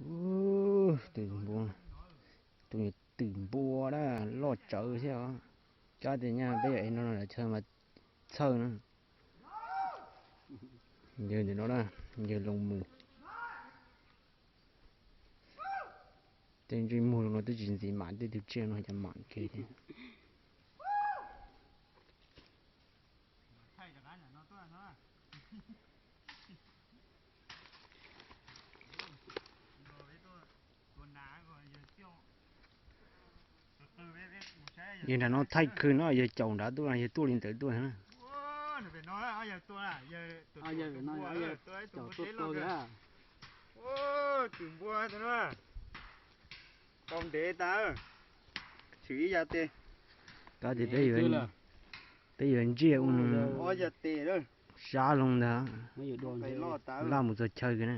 Ub, tus npua, tus twm npua na, loj tsawv thiab os. Kab tias nyaj peb yuav ev no lawm chaw mas txhawj na. Yawg ntawm no na, yawg Loos Mus. Tej ntsej muag no twb tsis ntxiv mam tej tug tsiaj no cas mam kiag thiab. Yawg nram no thaij khw no, yawg caum nrad tuaj, yawg tuaj li ntawd tuaj na. Tus npua tas, tau ntev tas, tshwm ib yam tes. Kab tias peb yuav ntsiaj ua ob yam tes sab loo ntag, laj mus txog chaw kawg na.